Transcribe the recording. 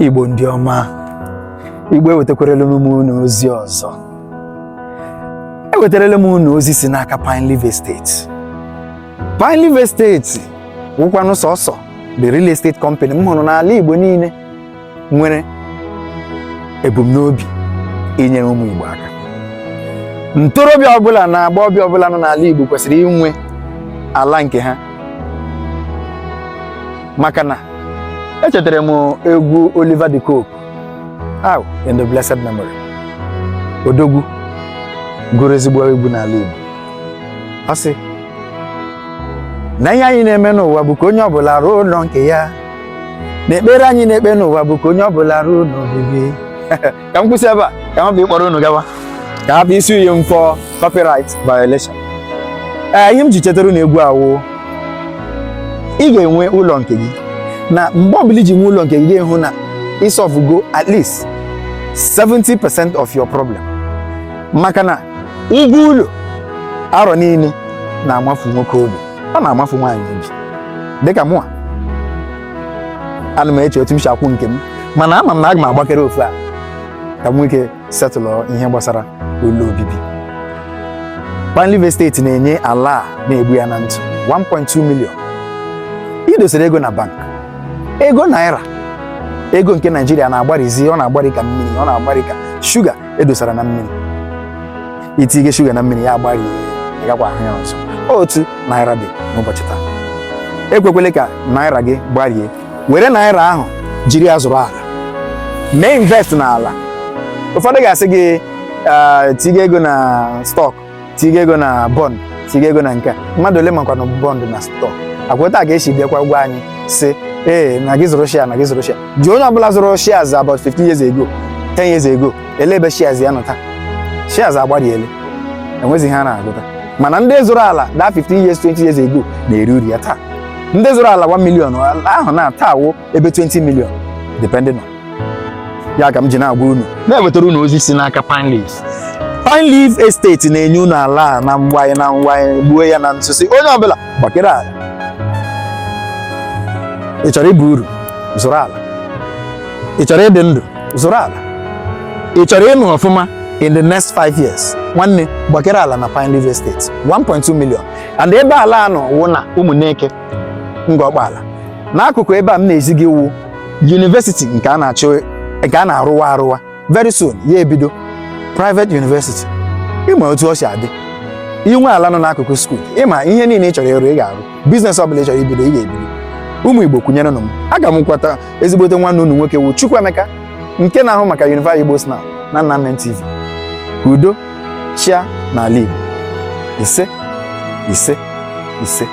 Igbo ndị ọma, Igbo, ewetakwarala m unu ozi ọzọ. Ewetarala m unu ozi si n'aka Pine Leaf Estate. Pine Leaf Estate wụkwanụ sọsọ the real estate company m hụrụ n'ala Igbo niile nwere ebumnobi inyere ụmụ Igbo aka. Ntorobịa ọbụla na agbọghọbịa ọbụla nọ n'ala Igbo kwesịrị inwe ala nke ha, maka na echetara m egwu Oliver de Coque aw in the blessed memory, odogwu gụrụ ezigbo egwu n'ala Igbo. Ọ sị na ihe anyị na-eme n'ụwa bụ ka onye ọbụla rụọ ụlọ nke ya, na ekpere anyị na-ekpe n'ụwa bụ ka onye ọbụla rụọ ụlọ obibi. Ka m kwụsị ebe a, ka m hapụ ịkpọrọ unu gawa, ka hapụ isi uye m for copyright violation. Ee, ihe m ji chetara unu egwu awụ, ị ga-enwe ụlọ nke gị, na mgbe ọbụla iji nwe ụlọ nke gị, ga-ehụ na ịsolvego at least 70% of your problem, maka na ụgwọ ụlọ arọ niile na-amafu nwoke obi, ọ na-amafu nwaanyị obi. Dịka mụa, ana m eche otu m si akwụ nke m, mana ama m na aga m agbakere ofu a ka m nwee ike settle ihe gbasara ụlọ obibi. Pine Leaf Estate na-enye ala a na-egbu ya na ntụ 1.2 million. Ị dosere ego na bank, ego naira, ego nke Naijiria na-agbarizi, ọ na-agbari ka mmiri, ọ na-agbari ka shuga edosara na mmiri. Itinye shuga na mmiri, ya agbarie, ị gakwa ahụ ya ọzọ. Otu naira dị n'ụbọchị taa, ekwekwele ka naira gị gbarie. Were naira ahụ jiri ya zụrụ ala, mee invest n'ala. Ụfọdụ ga-asị gị, "Tinye ego na stock, tinye ego na bond, tinye ego na nke a." Mmadụ ole makwanụ bond na stock? Akwụta ka esi bịakwa gwa anyị sị ee, na gị zụrụ share, na gị zụrụ share. Jụọ onye ọbụla zụrụ shares about 15 years ago, 10 years ago, ele ebe shares ya nọ taa. Shares agbariele, enwezighị ha na-agụta. Mana ndị zụrụ ala that 15 years, 20 years ago na-eri uru ya taa. Ndị zụrụ ala 1 million ahụ na taa wụ ebe 20 million, depending on ya. Ka m ji na-agwa unu, na-ewetara unu ozi si n'aka Pine Leaf. Pine Leaf Estate na-enye unu ala a na ngwanye na ngwanye, gbuo ya na ntụsị. Onye ọbụla gbakere ala. Ị chọrọ ịba uru, zụrụ ala. Ị chọrọ ịdị ndụ, zụrụ ala. Ị chọrọ ịnụ ọfụma in the next 5 years, nwanne, gbakere ala na Pine Leaf Estate, 1.2 million. And ebe ala a nọ wụ na Ụmụneke, Ngọkpala, n'akụkụ ebe a m na-ezi gị wụ university nke a na-achọ, nke a na-arụwa arụwa. Very soon ya ebido, private university. Ịma otu ọ si adị inwe ala nọ n'akụkụ school, ịma ihe niile ị chọrọ ịrụ, ị ga-arụ business ọbụla ị chọrọ ibido, ị ga-ebido. Ụmụ Igbo, kwụnyerenụ m. Aga m kwata ezigbote nwanne unu nwoke wụ Chukwuemeka, nke na-ahụ maka Unified Igbo Now na Nna TV. Ka udo chia n'ala Igbo. Ise, ise, ise.